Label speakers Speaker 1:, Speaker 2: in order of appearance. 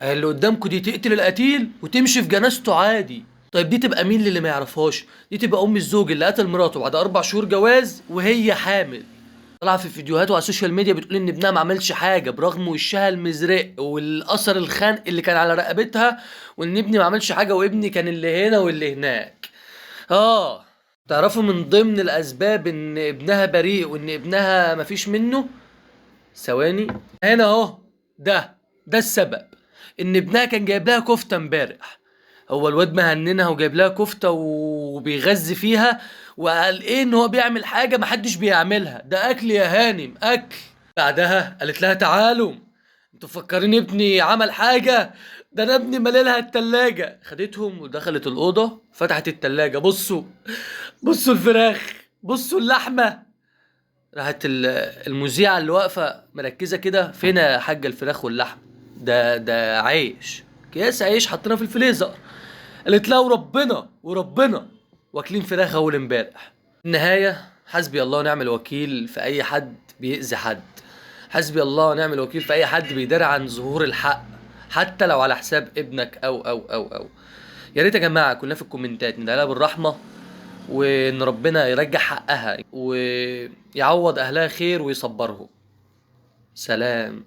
Speaker 1: اللي قدامكم دي تقتل القتيل وتمشي في جنازته عادي. طيب دي تبقى مين اللي ما يعرفهاش؟ دي تبقى ام الزوج اللي قتل مراته بعد 4 شهور جواز وهي حامل. طالعه في فيديوهات وعلى ال social media بتقول ان ابنها ما عملش حاجه، برغم وشها المزرق والاثر الخنق اللي كان على رقبتها، وان ابني ما عملش حاجة وابني كان اللي هنا واللي هناك. تعرفوا من ضمن الاسباب ان ابنها بريء وان ابنها ما فيش منه؟ ثواني، هنا اهو، ده السبب، ان ابنها كان جايب لها كفته امبارح. هو الواد مهننها وجايب لها كفته وبيغذي فيها، وقال ايه ان هو بيعمل حاجة محدش بيعملها، ده اكل يا هانم اكل. بعدها قالت لها تعالوا انتوا مفكرين ابني عمل حاجة، ده انا ابني ملالها التلاجة. خدتهم ودخلت الاوضة، فتحت التلاجة، بصوا بصوا الفراخ، بصوا اللحمة. راحت المذيعه اللي واقفة مركزه كده، فين يا حاجة الفراخ واللحمة؟ ده عيش، اكياس عيش حطيناه في الفريزر. قالت لها وربنا وربنا واكلين فراخ اول امبارح. النهاية حسبي الله ونعم الوكيل في اي حد بيأذي حد، حسبي الله ونعم الوكيل في اي حد بيداري عن ظهور الحق حتى لو على حساب ابنك او او او او. يا ريت يا جماعة كلنا في الكومنتات ندعي لها بالرحمة، وان ربنا يرجع حقها ويعوض اهلها خير ويصبرهم. سلام.